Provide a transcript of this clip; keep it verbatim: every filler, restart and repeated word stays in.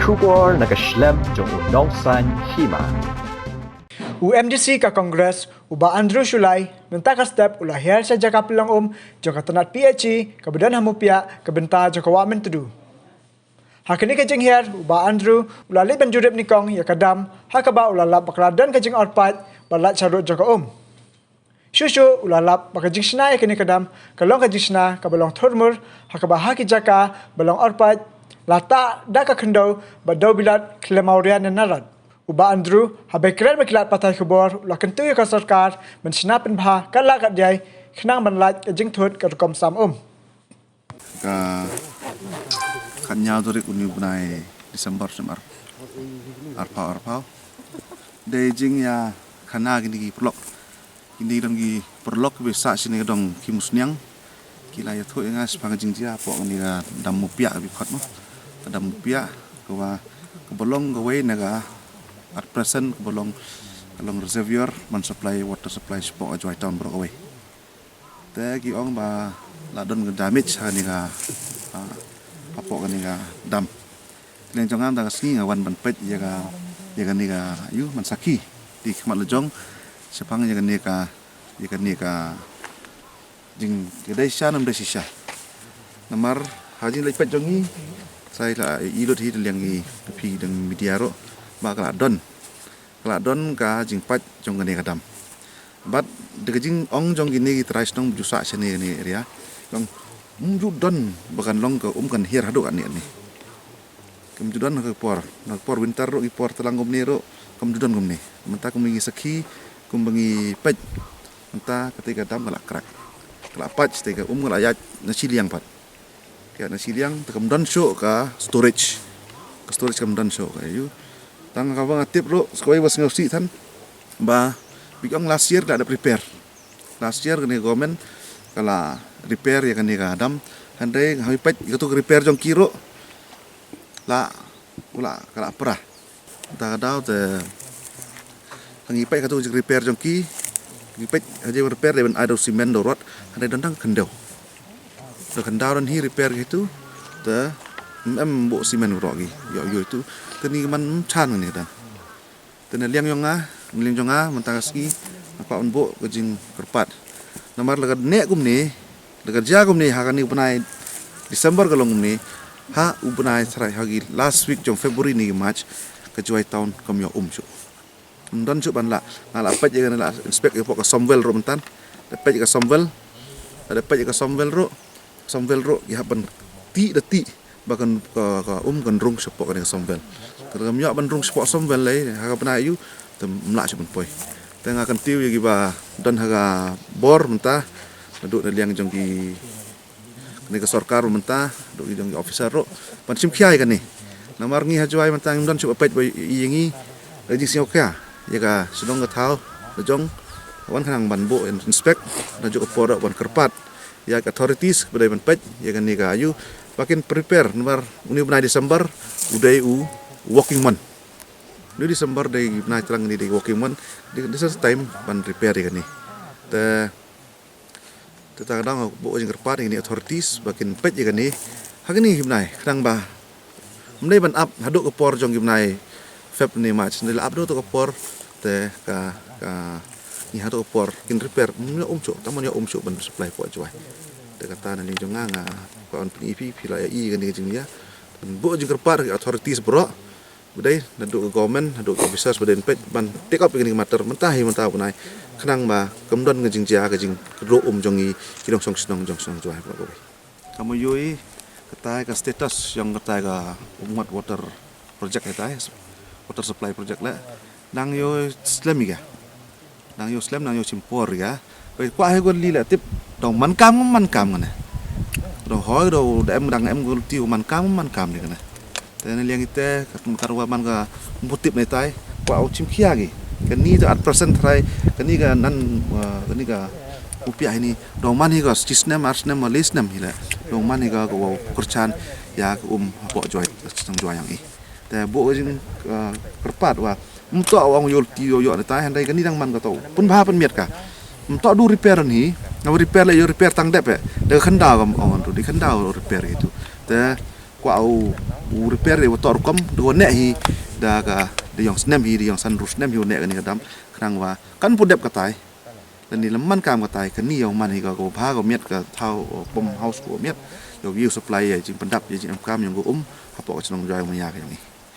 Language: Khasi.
Khubor na ka shlem jong u nongsan hima. U MDC ka Congress, u Bah Andrew Shullai, mynta ka step u la hiar sha jaka pynlong um jong ka tnat PHE kaba don ha Mupiah, ka bynta jong ka Wah Myntdu. Ha kane ka jinghiar, u Bah Andrew u la leit ban jurip nyngkong ïa ka dam, ha kaba u la lap ba ka la don ka jingorpait ba lait sha rud jong ka um. Shuh shuh u la lap ba ka jingshna ïa kane ka dam ka long ka jingshna kaba long thurmur, ha kaba ha ki jaka ba long orpait la tah da ka khyndew bad dewbilat khlem awria ne narad. U Bah Andrew, haba kren bad ki lad pathai khubor, u la kyntu ïa ka sorkar ban shna pynbha katba lah katba ïai khnang ban lait ka jingthut ka rukom sam um. Ka khatñiew tarik une u bnai December snem ar, arphew arphew. Dei jingïakhana kine ki paralok. Kine ki don ki paralok kiba sah shane ka dong ki musniang. Ki la ïathuh ïa nga shaphang ka jingjia hapoh kane ka dam Mupiah kaba khot mo. Ka dam Mupiah kaba, kaba long kawei na ka, at present kaba long, ka long reservoir ban supply, water supply shapoh ka Jowai town baroh kawei. Te ki ong ba la don ka damage ha kane ka, ah, hapoh kane ka dam. Te liang jong nga mynta ka sngi nga wan ban peit ïa ka, ïa kane ka, ïa u man sakhi. Te khmat la jong shaphang ïa kane ka, ïa kane ka jing, ka dei shisha ne ym dei shisha. Namar ha jingleit peit jong ngi, sa ïa la i lut hi te liang i, phi dang media ruh ba ka la don. Ka la don ka jingpait jong kane ka dam. Bad da ka jingong jong kine ki trai shnong ba ju sah shane kane area, long, ym ju don ba kan long ka um kan hiar haduh katne katne. Kam ju don ha ka por, na ka por winter ruh, ki por tlang kumne ruh kam ju don kumne. Mynta kum ngi sakhi, kumba ngi peit, mynta katei ka dam ka la crack, ka la pait, katei ka um ka la ïaid na shiliang pat. Ka na shiliang, te kam don shuh ka storage. Ka storage kam don shuh ka ïa u. Tang kaba nga tip ruh, sa kawei ba sngewsih than, ba, ba ki ong last year ka la dep repair. Last year kane government ka la repair ïa kane ka dam. Hynrei ha ngi peit katto ka repair jong ki ruh, la, u la, ka la pra. Te ka daw te, ha ngi peit katto ka repair jong ki, ngi peit ha jingrepair dei ban ai da u cement da u rod, hynrei don tang khyndew. Te khyndew don hi repair ki tu, te ym em buh cement baroh ki, ïoh ïoh tu, te ni man ym chan ni dang. Te na liang jong nga, na liang jong nga, mynta ka sngi, nga kwah ban buh ka jingkyrpad. Namar la ka neh kumne, la ka jia kumne, ha kane u bnai December ka long kumne, ha u bnai tharai ha ki last week jong February ne ki March, ka Jowai town kam ïoh um shuh. Ym don shuh ban lah, nga la peit ïa kane, la inspect ïa pok ka somwell ruh mynta, la peit ïa ka somwell, la peit ïa ka somwell ruh, somwell ruh, ïa hap ban tih da tih, ba kan ka, ka um kan rung shapoh kane ka somwell. Te kam ïoh ban rung shapoh somwell lei, ha ka bnai ïa u, te ym lah shuh ban poi. Te nga kyntiew ïa kiba don ha ka bor mynta, naduh na liang jong ki, kane ka sorkar mynta, naduh ki jong ki officer ruh, ban shim khia ïa kane. Namar ngi ha Jowai mynta ngim don shuh ba peit ba ïa ngi, la jingsngewkhia ïa ka shnong ka thaw la jong, wan khnang ban buh inspect, naduh ka por ruh ban kyrpad ïa ka authorities ba dei ban peit ïa kane ka ïa u, ba kin prepare, namar une u bnai December u dei u working month. Une u December dei u bnai tlang, kane dei working month, dei, dei sa time ban repair ïa kane. Te, te ta ka daw nga buh ka jingkyrpad ïa kine authorities ba kin peit ïa kane ha kine ki bnai, khnang ba ym dei ban ap haduh ka por jong ki bnai Feb ne March, ne la ap haduh ka por, te ka, ka, ngi haduh ka por kin repair, ym ïoh um shuh, tang ban ïoh um shuh ban supply pok Jowai. Te kata na liang jong nga, nga kwah ban pyni ïa phi, phi la ïa i kane ka jingïa, ban buh jingkyrpad ïa ki authorities baroh, ba dei naduh ka government, naduh ka officers ba dei ban peit, ban take up ïa kane ka matter mynta hi mynta u bnai, khnang ba kam don ka jingjia ka jingkyrduh um jong ngi ki nongshong shnong jong shnong Jowai baroh kawei. Ka ma ïohi, katai ka status jong katai ka Umngot water project, katai water supply project leh, nang ïohi slem ïa ka, nang ïohi slem, nang ïohi shim por ïa ka. Ba kwah hi ko lei leh tip, dang man kam, man kam kane. Dang hoi, dang, dang em, dang em ko lei tip man kam, man kam ïa kane. Te na liang ite, ka tymmen ka ruh man ka ym pat tip na itai, kwah u shim khia ki. Kane te at present trai, kane ka nan, uh, kane ka Mupiah hi ni, dang man hi ka shi snem, ar snem, le snem hi leh, dang man hi ka, ka wow kyrchan ïa ka um hapoh Jowai, shnong Jowai ïa ngi. Te buh ka jing, uh, kyrpad wa, ym toh wa ong ïoh lei tip ïoh ïoh na itai, hynrei kane dang man kato, pynbha pynmiat ka. Ym toh du repair hi, nga repair leh ïoh repair tang dep eh, da ka khyndaw kam ong tu, da ka khyndaw repair ïa tu. Te kwah u U repair ïa u toh rukom da u neh hi da ka da ïong snem hi da ïong san ru snem hi u neh kani ka dam khnang wa kan pu dep katai. Lani lam man kam katai kani ïong man hi ka ko bha ko miat ka thaw pump house ko miat ïong ïu supply ïa jing pyndap ïa jing em kam ïong ko um hapoh ka chnong Jowai Maya ka ïong hi.